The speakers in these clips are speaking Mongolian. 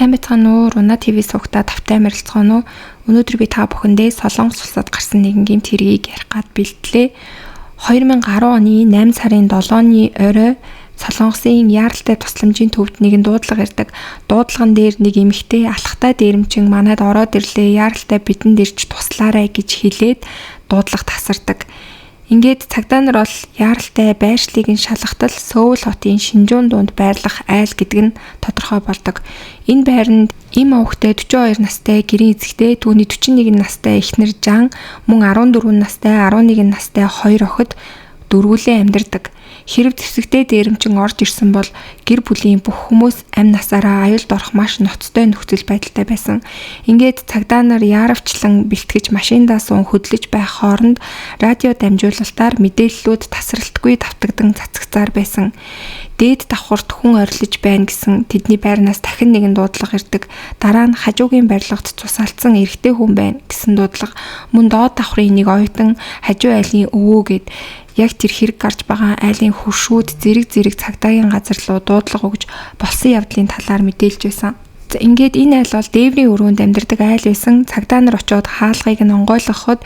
Сайн байцгаана уу? Руна ТV сувагтаа тавтай морилцгооно уу? Өнөөдөр би та бүхэндээ Солонгос улсад гарсан нэгэн гэмт хэргийг ярих гад бэлтлээ. 2010 оны 8 сарын 7-ны орой Солонгосын яаралтай тусламжийн төвд нэгэн дуудлага ирдэг. Дуудлаган дээр нэг эмэгтэй алхахтаа дээрэмчин манад ороод ирлээ. Яаралтай бидэнд ирж туслаарай гэж хэлээд дуудлага тасардаг. Ингээд цагдаа нар бол яаралтай байршлыг нь шалгахтал Сөүл хотын Шинжүүн дунд байрлах айл гэдэг нь тодорхой болдог. Энэ байранд им овогтой 42 настай гэрийн эзэгтэй, түүний 41 настай эхнэр Жан, мөн 14 настай, 11 настай хоёр охид дөрвөлээ амьдардаг. Хэрв зэвсэгтэй дээрэмчин орж ирсэн бол гэр бүлийн бүх хүмүүс амь насаараа аюулд орох маш ноцтой нөхцөл байдалтай байсан. Ингээд цагдаа нар яаравчлан бэлтгэж машиндаа суун хөдлөж байх хооронд радио дамжуулалтаар мэдээллүүд тасралтгүй давтагдан цацагцаар байсан. Дээд давхарт хүн орилж байна гэсэн тэдний байрнаас дахин нэгэн дуудлага ирдэг. Дараа нь хажуугийн барилгад цус алдсан эрэгтэй хүн байна гэсэн дуудлага. Мөн доод давхрын нэг оюутан хажуу айлын өвөө гээд яг тэр хэрэг гарч байгаа айлын хөршүүд зэрэг зэрэг цагдаагийн газар руу дуудлага өгж болсон явдлын талаар мэдээлж байсан. За ингээд энэ айл бол дээврийн өрөөнд амьдардаг айл байсан. Цагдаа нар очиод хаалгыг нь онгойлгоход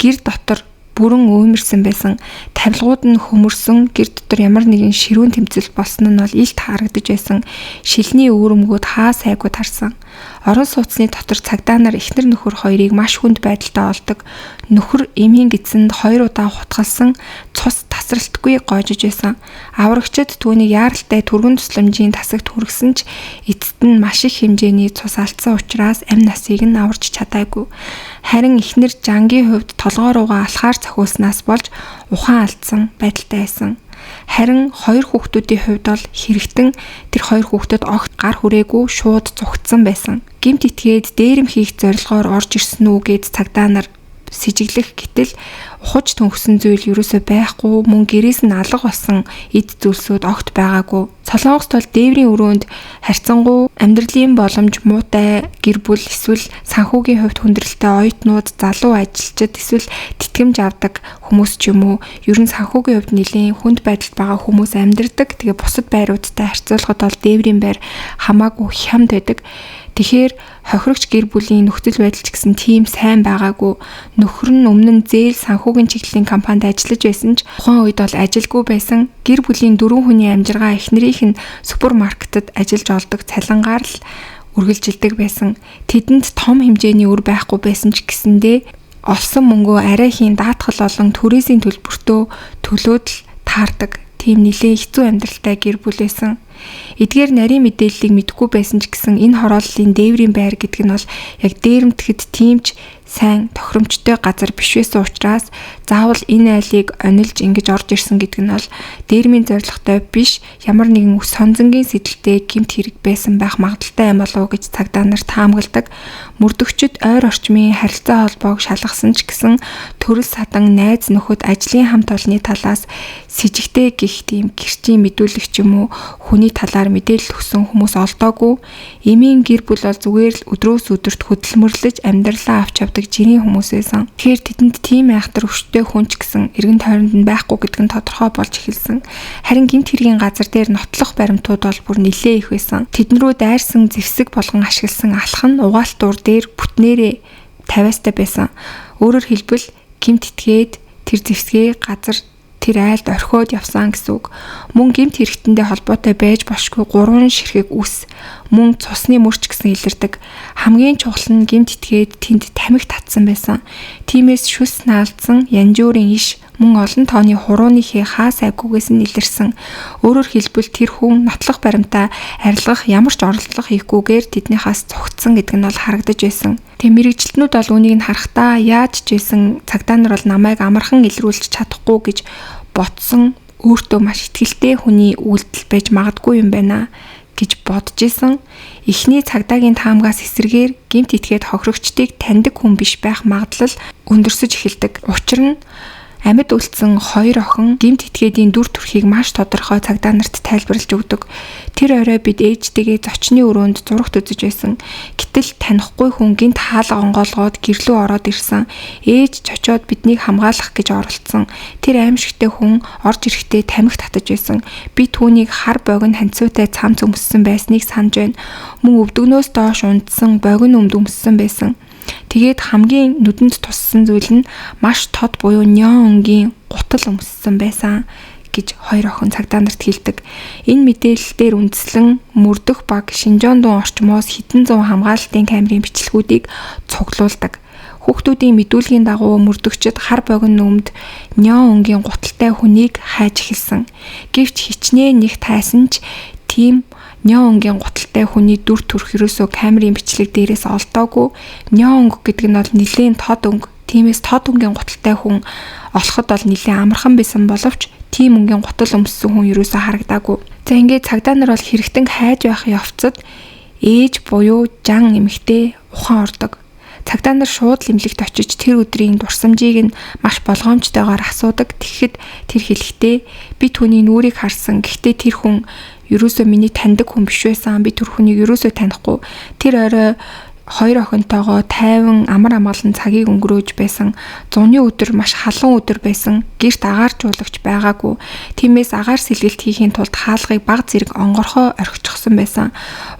гэр дотор бүрэн уймарсан байсан. Тавилгууд нь хөмөрсөн, гэр дотор ямар нэгэн ширүүн тэмцэл болсон нь бол илт харагдаж байсан. Шилний өвөрмгүүд хаа сайгүй тарсан. Орон сууцны дотор цагдаа нар эхнэр нөхөр хоёрыг маш хүнд байдалтай олдог. Нөхөр эмийн гидсэнд хоёр удаа хутгалсан, цус тасралтгүй гоожиж байсан. Аврагчид түүнийг яаралтай түргэн тусламжийн тасагт хүргэсэн ч эцэст нь маш их хэмжээний цус алдсан учраас амь насыг нь аварч чадаагүй. Харин эхнэр Жангийн хувьд толгой руугаа алхаар цохиулснаас болж ухаан алдсан байдалтай байсан. Харин хоёр хүүхдүүдийн хувьд бол хэрэгтэн тэр хоёр хүүхдэд огт гар хүрээгүй шууд зугтсан байсан. Гэмт итгээд дээрэм хийх зорилгоор орж ирсэн үү гэд цагдаа нар сэжиглэх гэтэл ухаж төнхсөн зүйл ерөөсөө байхгүй, мөн гэрээс нь алга болсон эд зүйлсүүд огт байгаагүй. Солонгост бол дээврийн өрөөнд харьцангуй амьдралын боломж муутай гэр бүл эсвэл санхүүгийн хувьд хүндрэлтэй оюутнууд, залуу ажилчид эсвэл тэтгэмж авдаг хүмүүс ч юм уу, ер нь санхүүгийн хувьд нэлээн хүнд байдалд байгаа хүмүүс амьдардаг. Тэгээ бусад байруудтай харьцуулахад бол дээврийн байр хамаагүй хямд байдаг. Тэгэхээр хохирогч гэр бүлийн нөхцөл байдал ч гэсэн тийм сайн байгаагүй. Нөхөр нь өмнө нь зээл санхүүгийн чиглэлийн компанид ажиллаж байсан ч тухайн үед бол ажилгүй байсан. Гэр бүлийн дөрвөн хүний амжиргаа эхнэрийнх нь супермаркетад ажиллаж олдог цалингаар л үргэлжилдэг байсан. Тэдэнд том хэмжээний үр байхгүй байсан ч гэсэндээ олсон мөнгөө арай хийн даатгал болон түрээсийн төлбөртөө төлөөд л таардаг. Тийм нэлээд хэцүү амьдралтай гэр бүл байсан. Эдгээр нарийн мэдээллийг мэдэхгүй байсан ч гэсэн энэ хорооллын дээврийн байр гэдэг нь бол яг дээрэмтгэхэд тийм ч сайн тохиромжтой газар биш байсан учраас заавал энэ айлыг онилж ингэж орж ирсэн гэдэг нь бол дээрмийн зорилготой биш, ямар нэгэн өс сонзонгийн сэтэлтэй гэмт хэрэг байсан байх магадлалтай юм болов уу гэж цагдаа нар таамагладаг. Мөрдөгчд ойр орчмын харилцаа холбоог шалгасан ч гэсэн төрөл садан найз нөхөд ажлын хамт олонны талаас сэжигтэй гих тийм гэрчийн мэдүүлэгч юм уу хүний талаар мэдээлэл өгсөн хүмүүс олдоогүй. Эмийн гэр бүл бол зүгээр л өдрөөс өдөрт хөдөлмөрлөж амьдралаа авч явдаг жирийн хүмүүс байсан. Тэгэхээр тэдэнд тийм айхтар өвчтөй хүн ч гэсэн эргэн тойронд нь байхгүй гэдэг нь тодорхой болж эхэлсэн. Харин гэмт хэргийн газар дээр нотлох баримтууд бол бүр нэлээ их байсан. Тэдэн рүү дайрсан зэвсэг болгон ашигласан алх нь угаалтуур дээр бүтнээрээ тавиастай байсан. Өөрөөр хэлбэл гэмт итгээд тэр зэвсгээ газар тэр айлд орхиод явсан гэсэн үг. Мөн гэмт хэрэгтэндээ холбоотой байж болшгүй гурван ширхэг үс, мөн цусны мөрч гэсэн илэрдэг. Хамгийн чухал нь гэмт итгээд тэнд тамхи татсан байсан. Тиймээс шүс наалдсан янжуурын иш мөн олон тооны хурууны хээ хаа сайгүйгээс нь илэрсэн. Өөрөөр хэлбэл тэр хүн нотлох баримтаа арилгах ямар ч оролдлого хийхгүйгээр тэднийхээс цугтсан гэдэг нь бол харагдаж байсан. Тэгээ мэрэгжилтнүүд бол үүнийг нь харахтаа яаж ч байсан цагдаа нар бол намайг амархан илрүүлж чадахгүй гэж бодсон, өөртөө маш итгэлтэй хүний үйлдэл байж магадгүй юм байна гэж бодож исэн. Эхний цагдаагийн таамгаас эсрэгээр гэмт итгээд хохирогчдыг таньдаг хүн биш байх магадлал өндөрсөж эхэлдэг. Учир нь Амьд үлдсэн хоёр охин гэмт этгээдийн дүр төрхийг маш тодорхой цагдаа нарт тайлбарлаж өгдөг. Тэр орой бид ээжтэйгээ зочны өрөөнд зурагт үзэж байсан. Гэтэл танихгүй хүн гинт хаалга онгоолгоод гэрлүү ороод ирсэн. Ээж чочоод биднийг хамгаалах гэж оролцсон. Тэр аимшигтэй хүн орж ирэхдээ тамхи татаж байсан. Би түүнийг хар богино ханцуутай цамц өмссөн байсныг санаж байна. Мөн өвдөгнөөс доош унтсан богино өмд өмссөн байсан. Тэгээд хамгийн нүдэнд туссан зүйл нь маш тод буюу неон өнгийн гутал өмссөн байсан гэж хоёр охин цагдаа нарт хэлдэг. Энэ мэдээлэл дээр үндэслэн мөрдөх баг Шинжондун орчмоос хэдэн зуун хамгаалалтын камерын бичлэгүүдийг цуглуулдаг. Хүүхдүүдийн мэдүүлгийн дагуу мөрдөгчид хар богино нүмд неон өнгийн гуталтай хүнийг хайж эхэлсэн. Гэвч хичнээн нэг тайсан ч тийм неон өнгийн гуталтай хүний дүр төрх ерөөсөө камерын бичлэг дээрээс олдоогүй. Неон өнгө гэдэг нь бол нэлээн тод өнгө. Тиймээс тод өнгийн гуталтай хүн олоход бол нэлээн амархан байсан боловч тийм өнгийн гутал өмссөн хүн ерөөсөө харагдаагүй. За ингээд цагдаа нар бол хэрэгтэн хайж байх явцад ээж буюу жан эмэгтэй ухаан ордог. Цагдаа нар шууд лимлэгт очиж тэр өдрийн дурсамжийг нь маш болгоомжтойгоор асуудаг. Тэгэхэд тэр хэлэхдээ би түүний нүрийг харсан. Гэхдээ тэр хүн ерөөсөө миний таньдаг хүн биш байсан. Би тэр хүнийг ерөөсөө танихгүй. Тэр орой хоёр охинтойгоо тайван амар амгалан цагийг өнгөрөөж байсан. Зуны өдөр маш халуун өдөр байсан. Гэрт агааржуулагч байгаагүй. Тиймээс агаар сэлгэлт хийхийн тулд хаалгыг баг зэрэг онгорхоо орхичихсон байсан.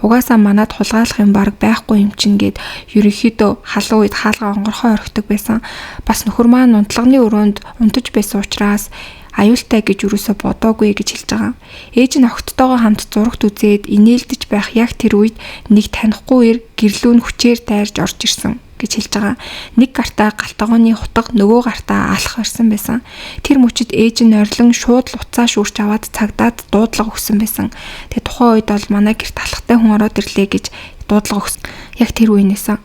Угаасаа манад хулгайлах юм баг байхгүй юм чинь гээд ерөнхийдөө халуун үед хаалгаа онгорхоо орхидог байсан. Бас нөхөр маань унтлагын өрөөнд унтаж байсан учраас аюултай гэж юусоо бодоогүй гэж хэлж байгаа. Ээж нь охидтойгоо хамт зурагт үзээд инээлдэж байх яг тэр үед нэг танихгүй эр гэрлүү нь хүчээр дайрж орж ирсэн гэж хэлж байгаа. Нэг гартаа галтгооны хутга, нөгөө гартаа алах барьсан байсан. Тэр мөчид ээж нь орилон шууд луцаа шүүрч аваад цагдаад дуудлага өгсөн байсан. Тэгээ тухайн үед бол манай гэрт алхтай хүн ороод ирлээ гэж дуудлага өгсөн. Яг тэр үеэнээс.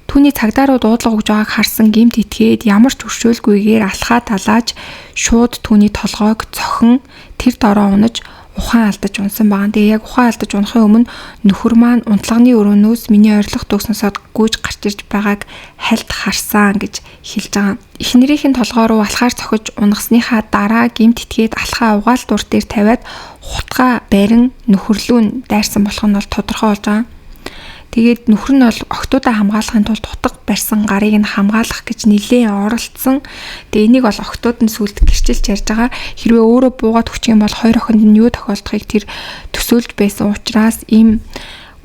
Түүний цагдаа руу дуудлага өгж байгааг харсан гэмт этгээд ямар ч өршөөлгүйгээр алхаа талааж шууд түүний толгойг цохин тэр дороо унаж ухаан алдаж унсан байгаа. Тэгээ яг ухаан алдаж унахын өмнө нөхөр маань унтлагын өрөөнөөс миний орилох дууг сонсоод гүйж гарч ирж байгааг хальт харсан гэж хэлж байгаа. Эхнэрийнх нь толгой руу алхаар цохиж унагсныхаа дараа гэмт этгээд алхаа угаал дур дээр тавиад хутгаа барин нөхөрлөө нь дайрсан болох нь бол тодорхой болж байгаа. Тэгээд нөхөр нь бол охтуудаа хамгаалахын тулд хутга барьсан гарыг нь хамгаалах гэж нэлээн оролцсон. Тэгээ энийг бол охтууд нь сүлд гэрчилж ярьж байгаа. Хэрвээ өөрөө буугаад өгчих юм бол хоёр охинд нь юу тохиолдохыг тэр төсөөлж байсан учраас ийм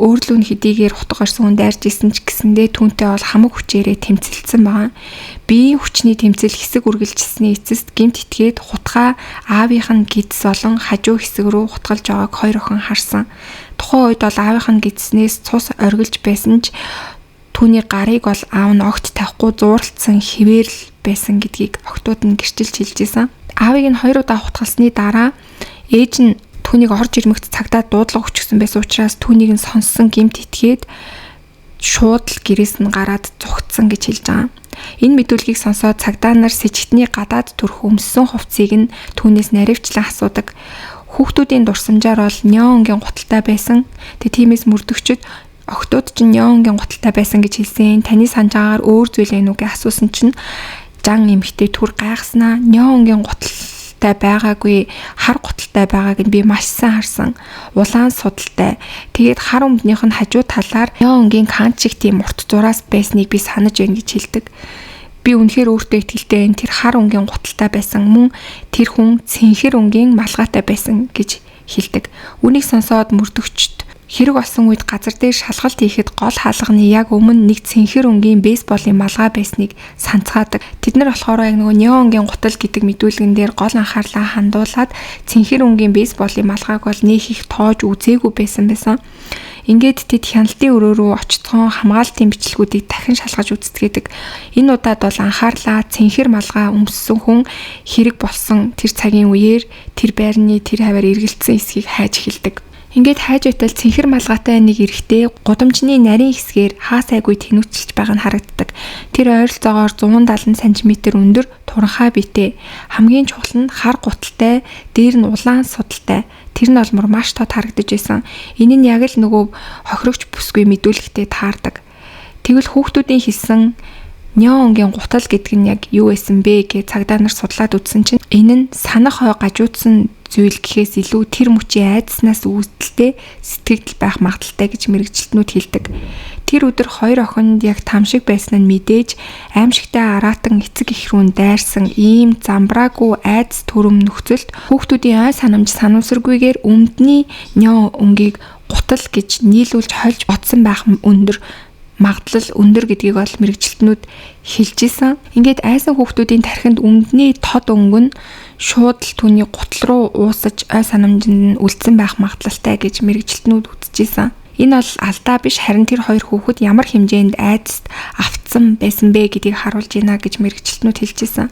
өөрлөө нь хэдийгээр хутга барьсан хүн дайрж исэн ч гэсэндээ түүнтэй бол хамаг хүчээрээ тэмцэлдсэн байгаа. Биеийн хүчний тэмцэл хэсэг үргэлжилсэний эцэст гэмт этгээд хутгаа аавынх нь гидс болон хажуу хэсэг рүү хутгалж байгааг хоёр охин харсан. Тухайн үед бол аавынх нь гидснээс цус оргилж байсан ч түүний гарыг бол аав нь огт тавихгүй зууралдсан хിവэрл байсан гэдгийг охтууд нь гэрчилж хэлж исэн. Аавыг нь хоёр удаа хутгалсны дараа ээж нь түүнийг орж ирмэгт цагдаа дуудлага өгчихсөн байсан учраас түүнийг нь сонссон гэмт этгээд шууд л гэрээс нь гараад зугтсан гэж хэлж байгаа. Энэ мэдүүлгийг сонсоод цагдаа нар сэжигтний гадаад төрх өмссөн хувцсыг нь түүнээс наривчлан асуудаг. Хүүхдүүдийн дурсамжаар бол неон өнгийн гуталтай байсан. Тэгээ тиймээс мөрдөгчд охтууд чинь неон өнгийн гуталтай байсан гэж хэлсэн. Таны санаж байгаагаар өөр зүйл ээ нү гэж асуусан чинь жан эмэгтэй түр гайхснаа неон өнгийн гуталтай байгаагүй, хар гуталтай байгааг нь би маш сайн харсан. Улаан судалтай. Тэгээд хар өмднийх нь хажуу талаар неон өнгийн кант шиг тийм урт зураас байсныг би санаж байна гэж хэлдэг. Би үнэхээр өөртөө итгэлтэй байна. Тэр хар өнгийн гуталтай байсан. Мөн тэр хүн цэнхэр өнгийн малгайтай байсан гэж хэлдэг. Үүнийг сонсоод мөрдөгчд хэрэг болсон үед газар дээр шалгалт хийхэд гол хаалганы яг өмнө нэг цэнхэр өнгийн бейсболын малгай байсныг санацгаадаг. Тэд нар болохоор яг нөгөө неон өнгийн гутал гэдэг мэдүүлгэн дээр гол анхаарлаа хандуулад цэнхэр өнгийн бейсболын малгайг бол нөх их тоож үзээгүй байсан байсан. Ингээд тэд хяналтын өрөө рүү очицгоон хамгаалтын бичлэгүүдийг дахин шалгаж үзтгээдэг. Энэ удаад бол анхаарлаа цэнхэр малгай өмссөн хүн хэрэг болсон тэр цагийн үеэр тэр байрны тэр хаваар эргэлдсэн эсхийг хайж эхэлдэг. Ингээд хайж байтал цэнхэр малгайтай нэг эрэгтэй гудамжны нарийн хэсгээр хаа сайгүй тэнүүчилж байгаа нь харагддаг. Тэр ойролцоогоор 170 см өндөр туранхай биетэй. Хамгийн чухал нь хар гуталтай, дээр нь улаан судалтай. Тэр нь олмор маш тод харагдаж байсан. Энэ нь яг л нөгөө хохирогч бүсгүй мэдүүлэгтэй таардаг. Тэгвэл хүүхдүүдийн хэлсэн Неон өнгийн гутал гэдэг нь яг юу байсан бэ гэж цагдаа нар судлаад үзсэн чинь энэ нь санах хой гажуудсан зүйл гэхээс илүү тэр мөчийн айдснаас үүдэлтэй сэтгэгдэл байх магадлалтай гэж мэргэжилтнүүд хэлдэг. Тэр өдөр хоёр охинд яг там шиг байсан нь мэдээж аимшигтай араатан эцэг эх рүү дайрсан ийм замбраагүй айдас төрөм нөхцөлд хүүхдүүдийн ой санамж санамсаргүйгээр өмдний неон өнгийг гутал гэж нийлүүлж хольж бодсон байх өндөр магадлал өндөр гэдгийг бол мэргэжилтнүүд хэлж исэн. Ингээд айсан хүүхдүүдийн тархинд өмдний тод өнгө нь шууд л түүний гутал руу уусаж ой санамжинд нь үлдсэн байх магадлалтай гэж мэргэжилтнүүд үзэж исэн. Энэ бол алдаа биш, харин тэр хоёр хүүхэд ямар хэмжээнд айдаст автсан байсан бэ гэдгийг харуулж байна гэж мэргэжилтнүүд хэлж исэн.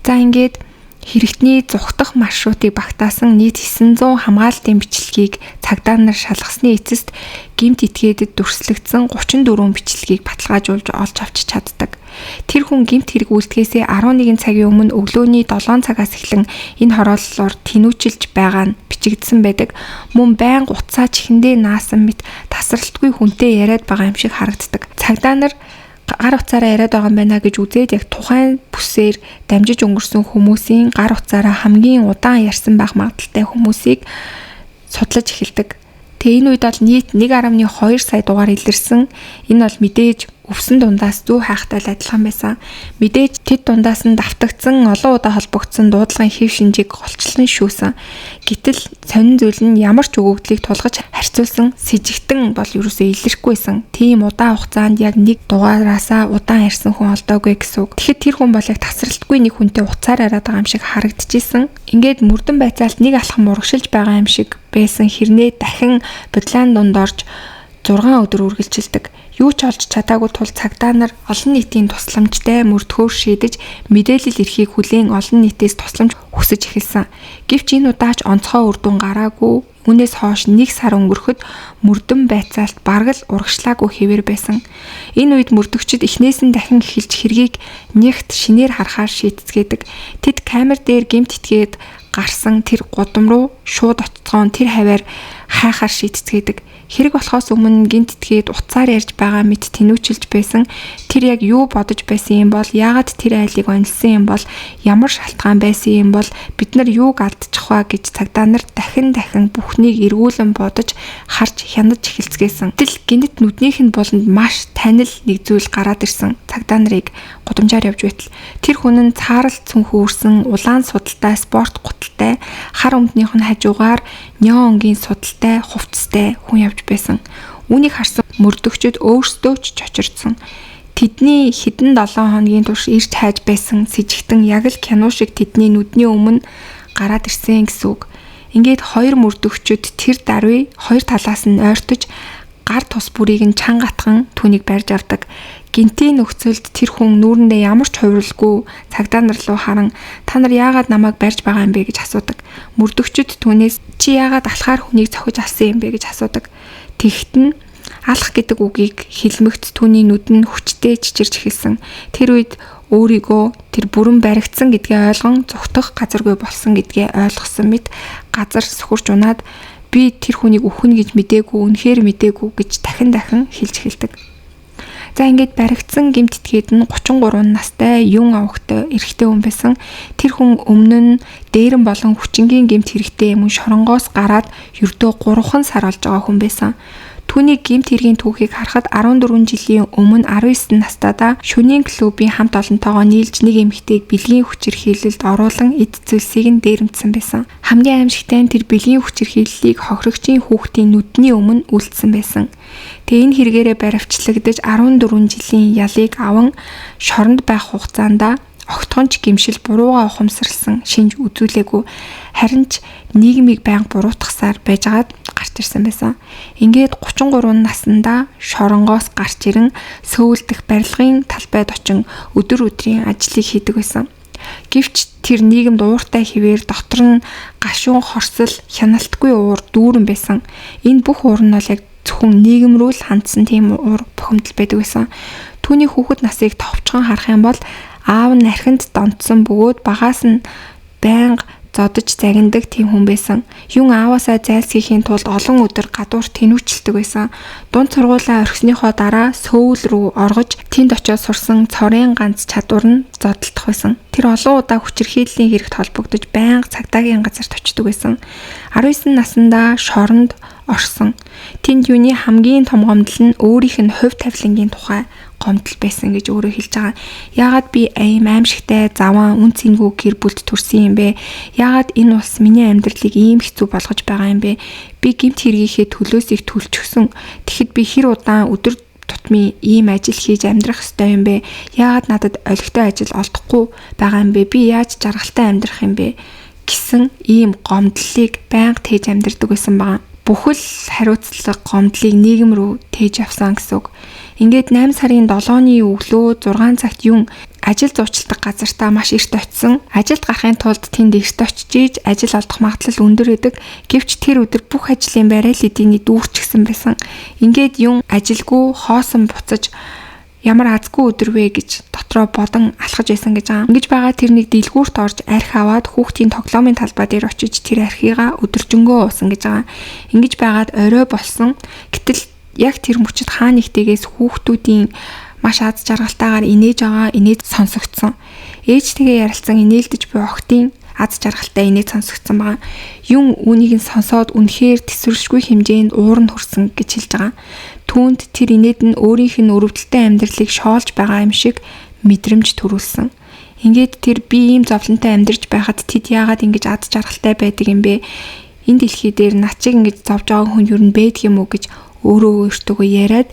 За ингээд хэрэгтний зүхтах маршрутыг багтаасан нийт 900 хамгаалтын бичлэгийг цагдаа нар шалгасны эцэст гэмт этгээдэд дүрслэгдсэн 34 бичлэгийг баталгаажуулж олж авч чаддаг. Тэр хүн гэмт хэрэг үйлдэхээсээ 11 цагийн өмнө өглөөний 7 цагаас эхлэн энэ хорооллоор тэнүүчилж байгаа нь бичигдсэн байдаг. Мөн байнга утсаа чихэндээ наасан мэт тасралтгүй хүнтэй яриад байгаа юм шиг харагддаг. Цагдаа нар гар утсаараа яриад байгаа юм байна гэж үзээд яг тухайн бүсээр дамжиж өнгөрсөн хүмүүсийн гар утсаараа хамгийн удаан ярьсан байх магадлалтай хүмүүсийг судлаж эхэлдэг. Тэгээ энэ үед бол нийт 1.2 сая дугаар илэрсэн. Энэ бол мэдээж өвсөн дундаас зүү хайхтай л адилхан байсан. Мэдээж тэд дундаас нь давтагдсан, олон удаа холбогдсон дуудлагын хэв шинжийг голчлон шүүсэн. Гэтэл сонин зүйл нь ямар ч өгөгдлийг тулгаж харьцуулсан сэжигтэн бол ерөөсөө илэрхгүйсэн. Тийм удаан хугацаанд яг нэг дугаараасаа удаан ярьсан хүн олдоогүй гэсэн үг. Тэгэхэд тэр хүн бол яг тасралтгүй нэг хүнтэй утсаар яриад байгаа юм шиг харагдчихсэн. Ингээд мөрдөн байцаалт нэг алхам урагшилж байгаа юм шиг байсан хэрнээ дахин бодлаан дунд орж 6 өдөр үргэлжилдэг. Юу ч олж чадаагүй тул цагдаа нар олон нийтийн тусламжтай мөрдөхөөр шийдэж мэдээлэл эрхийг хүлээн олон нийтээс тусламж хүсэж эхэлсэн. Гэвч энэ удаач онцгой үр дүн гараагүй. Үүнээс хойш 1 сар өнгөрөхөд мөрдөн байцаалт бараг л урагшлаагүй хэвээр байсан. Энэ үед мөрдөгчид эхнээс нь дахин эхэлж хэргийг нягт шинээр харахаар шийдцгээдэг. Тэд камер дээр гэмт этгээд гарсан тэр гудам руу шууд очицгоон тэр хаваар хайхаар шийдцгээдэг. Хэрэг болохоос өмнө гинт этгээд утсаар ярьж байгаа мэт тэнүүчилж байсан. Тэр яг юу бодож байсан юм бол, яагаад тэр айлыг онилсан юм бол, ямар шалтгаан байсан юм бол, бид нар юуг алдчих вэ гэж цагдаа нар дахин дахин бүхнийг эргүүлэн бодож харж хянаж эхэлцгээсэн. Гэтэл гинт нүднийх нь буланд маш танил нэг зүйл гараад ирсэн. Цагдаа нарыг гудамжаар явж байтал тэр хүн нь цаарал цүнх үүрсэн, улаан судалтай, спорт гуталтай, хар өмднийх нь хажуугаар неон өнгийн судалтай, хувцастай хүн явж байсан. Үүнийг харсан мөрдөгчд өөрсдөө ч чочирдсон. Тэдний хэдэн 7 хоногийн турш ирж хайж байсан сэжигтэн яг л кино шиг тэдний нүдний өмнө гараад ирсэн гэсэн үг. Ингээд хоёр мөрдөгчд тэр даруй хоёр талаас нь ойртож гар тус бүрийг нь чанга атхан түүнийг барьж авдаг. Гинтийн нөхцөлд тэр хүн нүүрэндээ ямар ч хувирлгүй цагдаа нар руу харан та нар яагаад намайг барьж байгаа юм бэ гэж асуудаг. Мөрдөгчд түүнээс чи яагаад алхаар хүнийг цохиж алсан юм бэ гэж асуудаг. Тэгэхэд нь алах гэдэг үгийг хэлмэгт түүний нүд нь хүчтэй чичирч эхэлсэн. Тэр үед өөрийгөө тэр бүрэн баригдсан гэдгээ ойлгон зүхтах газаргүй болсон гэдгээ ойлгосон мэт газар сөхөрч унаад би тэр хүнийг үхнэ гэж мдээгүй, үнэхээр мдээгүй гэж дахин дахин хэлж эхэлдэг. За ингээд баригдсан гэмт этгээд нь 33 настай юун авахтай эрэгтэй хүн байсан. Тэр хүн өмнө нь дээрэн болон хүчингийн гэмт хэрэгтэй мөн шоронгоос гараад ердөө 3 сар олж байгаа хүн байсан. Түүний гэмт хэргийн түүхийг харахад 14 жилийн өмнө 19 настайдаа шөнийн клубын хамт олонтойгоо нийлж нэг эмэгтэйг бэлгийн хүчирхийлэлд оруулан эд зүйлсийг нь дээрэмдсэн байсан. Хамгийн аимшигтай нь тэр бэлгийн хүчирхийллийг хохирогчийн хүүхдийн нүдний өмнө үйлдсэн байсан. Тэгээ энэ хэрэгээрээ баривчлагдаж 14 жилийн ялыг аван шоронд байх хугацаанд огтхон ч гэмшил бурууга ухамсарлсан шинж үзүүлээгүй, харин ч нийгмийг байнга буруутгасаар байжгаад гарч ирсэн байсан. Ингээд 33 наснда шоронгоос гарч ирэн Сөүл дэх барилгын талбайд очин өдөр өдрийн ажлыг хийдэг байсан. Гэвч тэр нийгэмд ууртай хэвээр дотор нь гашуун хорсол хяналтгүй уур дүүрэн байсан. Энэ бүх уур нь бол яг зөвхөн нийгэм рүү л хандсан тийм уур бухимдал байдаг байсан. Түүний хүүхэд насыг товчхон харах юм бол аав нь архинд донтсон бөгөөд багаас нь байнга зодож загнадаг тийм хүн байсан. Юн ааваасаа зайлсхийхийн тулд олон өдөр гадуур тэнүүчилдэг байсан. Дунд сургуулаа орхисныхоо дараа Сөүл рүү оргож тэнд очиод сурсан цорын ганц чадвар нь зодолдох байсан. Тэр олон удаа хүчирхийллийн хэрэгт холбогдож байнга цагдаагийн газарт очдог байсан. 19 наснда шоронд орсон. Тэнд юуны хамгийн том гомдол нь өөрийнх нь хувь тавилангийн тухай гомдол байсан гэж өөрөө хэлж байгаа. Яагаад би аим аимшигтай заван үн цэнгүй гэр бүлд төрсөн юм бэ? Яагаад энэ улс миний амьдралыг ийм хэцүү болгож байгаа юм бэ? Би гэмт хэргийнхээ төлөөс их төлчихсөн. Тэгэхэд би хэр удаан өдөр тутмын ийм ажил хийж амьдрах ёстой юм бэ? Яагаад надад олигтой ажил олдохгүй байгаа юм бэ? Би яаж жаргалтай амьдрах юм бэ? Гэсэн ийм гомдлыг байнга тээж амьдрдаг байсан байгаа. Бүхэл хариуцлага гомдлыг нийгэм рүү тээж явсан гэсэн үг. Ингээд 8 сарын 7-ны өглөө 6 цагт Юн ажил зуучладаг газартаа маш эрт очисон. Ажилд гарахын тулд тэнд эрт очиж ийж ажил олдох магадлал өндөр байдаг. Гэвч тэр өдөр бүх ажлын байр аль хэдийн дүүрчихсэн байсан. Ингээд Юн ажилгүй хоосон буцаж ямар азгүй өдөр вэ гэж дотроо бодон алхаж байсан гэж байгаа. Ингэж байгаа тэр нэг дэлгүүрт орж архи аваад хүүхдийн тоглоомын талбай дээр очиж тэр архигаа өдөржингөө уусан гэж байгаа. Ингэж байгаад орой болсон. Гэтэл яг тэр мөчид хаа нэгтэйгээс хүүхдүүдийн маш аз жаргалтайгаар инээж байгаа инээд сонсогдсон. Ээжтэйгээ ярилцсан инээлдэж буй охтын аз жаргалтай инээд сонсогдсон байгаа. Юн үүнийг нь сонсоод үнэхээр тэсвэрлэшгүй хэмжээнд ууранд хүрсэн гэж хэлж байгаа. Түүнд тэр инээд нь өөрийнх нь өрөвдөлтэй амьдралыг шоолж байгаа юм шиг мэдрэмж төрүүлсэн. Ингээд тэр би ийм зовлонтой амьдарч байхад тэд яагаад ингэж аз жаргалтай байдаг юм бэ? Энэ дэлхий дээр над чиг ингэж зовж байгаа хүн юу н байдаг юм уу гэж өөрөө өөртөөгөө яриад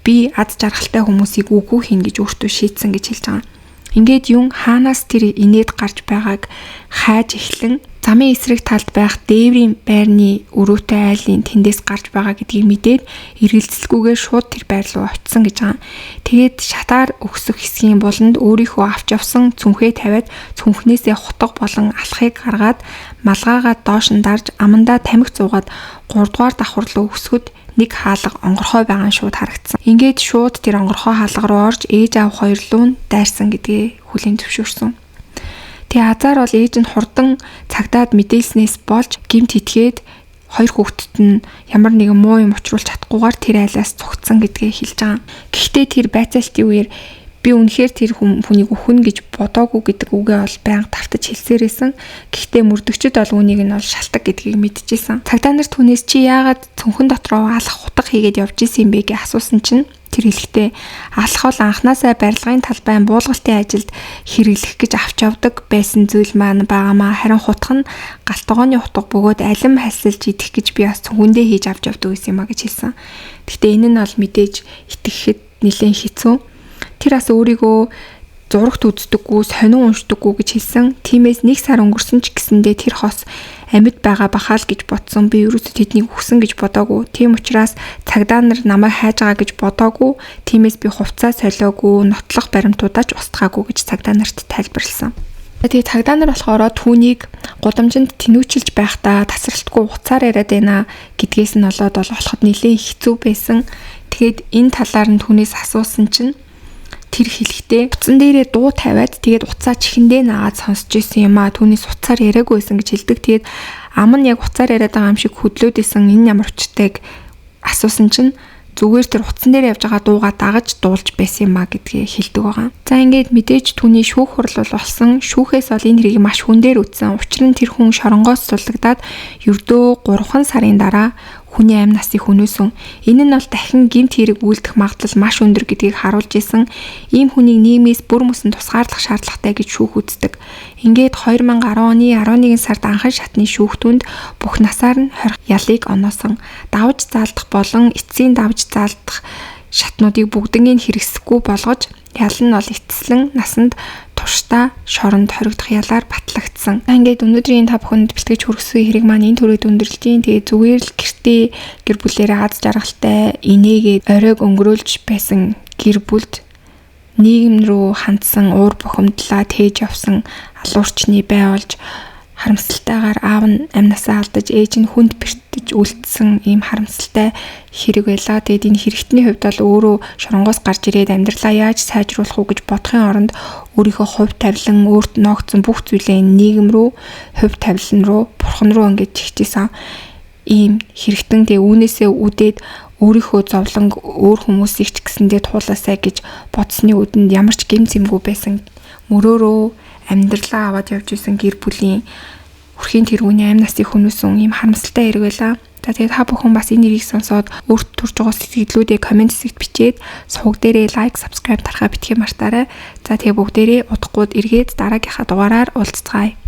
би аз жаргалтай хүмүүсийг үгүй хийнэ гэж өөртөө шийдсэн гэж хэлж байгаа. Ингээд Юн хаанаас тэр инээд гарч байгааг хайж эхлэн замын эсрэг талд байх дээврийн байрны өрөөтэй айлын тэндээс гарч байгаа гэдгийг мэдээд эргэлзэлгүйгээр шууд тэр байр руу очисон гэж байгаа. Тэгээд шатаар өгсөх хэсгийн буланд өөрийнхөө авч явсан цүнхээ тавиад цүнхнээсээ хутга болон алхахыг гаргаад малгайгаа доош нь дарж амандаа тамхи зуугаад 3 дугаар давхар руу өсгөхөд нэг хаалга онгорхой байгаа нь шууд харагдсан. Ингээд шууд тэр онгорхой хаалга руу орж ээж аав хоёр луу нь дайрсан гэдгээ хүлээн зөвшөөрсөн. Тэгээ азар бол ээж нь хурдан цагдаад мэдээлснээс болж гэмт итгээд хоёр хүүхдэд нь ямар нэгэн муу юм учруулж чадахгүйгээр тэр айлаас цугтсан гэдгээ хэлж байгаа. Гэхдээ тэр байцаалтын үеэр би үнэхээр тэр хүнийг үхэн гэж бодоогүй гэдэг үгээ бол байнга давтаж хэлсээрээсэн. Гэхдээ мөрдөгчд бол үүнийг нь бол шалтаг гэдгийг мэдчихсэн. Цагдаа нар түүнээс чи яагаад цүнхэн дотроо алах хутга хийгээд явж исэн юм бэ гэж асуусан чинь тэр хэлэхдээ алах бол анханасаа барилгын талбайн буулгалтын ажилд хэрэглэх гэж авч явдаг байсан зүйл маань байгаамаа. Харин хутга нь галт тогооны хутга бөгөөд алим хасилж идэх гэж би бас цүнхэндээ хийж авч явдаг гэсэн юм а гэж хэлсэн. Гэхдээ энэ нь бол мэдээж итгэхэд нэлээд хэцүү. Тэр бас өөрийгөө зурагт үздэггүй, сонин уншдаггүй гэж хэлсэн. Тиймээс нэг сар өнгөрсөн ч гэсэндээ тэр хос амьд байгаа бахаа л гэж бодсон. Би ерөөсөө тэднийг үхсэн гэж бодоогүй. Тийм учраас цагдаа нар намайг хайж байгаа гэж бодоогүй. Тиймээс би хувцас солиогүй, нотлох баримтуудаа ч устгаагүй гэж цагдаа нарт тайлбарласан. Тэгээ цагдаа нар болохоор түүнийг гудамжинд тэнүүчилж байхдаа тасралтгүй уцаар яриад байна гэдгээс нь болоод бол олоход нэлээд хэцүү байсан. Тэгээд энэ талаар нь түүнээс асуусан чинь тэр хэлэхдээ утсан дээрээ дуу тавиад тэгээд уцаа чихэндээ наагаад сонсч исэн юм а. Түүнээс уцаар яриаггүй байсан гэж хэлдэг. Тэгээд ам нь яг уцаар яриад байгаа юм шиг хөдлөөд исэн, энэ ямар учиртайг асуусан чинь зүгээр тэр утсан дээр явж байгаа дуугаа дагаж дуулж байсан юм а гэдгээ хэлдэг байгаа. За ингээд мэдээж түүний шүүх хурал бол болсон. Шүүхээс бол энэ хэргийг маш хүндээр үзсэн. Учир нь тэр хүн шоронгоос суллагдаад ердөө 3 сарын дараа хүний амь насыг хөнөөсөн. Энэ нь бол дахин гэмт хэрэг үйлдэх магадлал маш өндөр гэдгийг харуулж исэн. Ийм хүнийг нийгмээс бүр мөсөн тусгаарлах шаардлагатай гэж шүүх үздэг. Ингээд 2010 оны 11 сард анхан шатны шүүхтүнд бүх насаар нь хорих ялыг оноосон. Давж заалдах болон эцсийн давж заалдах шатнуудыг бүгднийг хэрэгсэхгүй болгож ял нь бол эцэслэн насанд туршдаа шоронд хоригдох ялаар батлагдсан. Ингээд өнөөдрийн та бүхэнд бэлтгэж хүргэсэн хэрэг маань энэ түрээд өндөрлөж байна. Тэгээ зүгээр л гэртээ гэр бүлээрээ аз жаргалтай инээгээд оройг өнгөрөөлж байсан гэр бүлд нийгэм рүү хандсан уур бухимдлаа тээж явсан алуурчны бай болж Харамсалтайгаар аав нь амнасаа алдаж, ээж нь хүнд бэртэж үлдсэн ийм харамсалтай хэрэг байлаа. Тэгээд энэ хэрэгтний хувьд бол өөрөө шоронгоос гарч ирээд амьдралаа яаж сайжруулах уу гэж бодохын оронд өөрийнхөө хувь тавилан, өөрт ноогдсон бүх зүйлээ энэ нийгэм рүү, хувь тавилан руу, бурхан руу ингэж чигчээсэн ийм хэрэгтэн. Тэгээ үүнээсээ үдээд өөрийнхөө зовлонг өөр хүмүүсийг ч гэсэндээ туулаасай гэж бодсны үдэнд ямар ч гэм зэмгүй байсан мөрөөрөө амьдралаа аваад явж исэн гэр бүлийн хүрхийн тэргүүний амь насыг хөнөөсөн ийм харамсалтай хэрэг байлаа. За, тэгээд та бүхэн бас энэ нэрийг сонсоод өөрт төрж байгаа сэтгэлдлүүдээ comment хэсэгт бичээд, суваг дээрээ like, subscribe дарахаа битгий мартаарай. За, тэгээ бүгдээрээ удахгүй эргээд дараагийнхаа дугаараар уулзцгаая.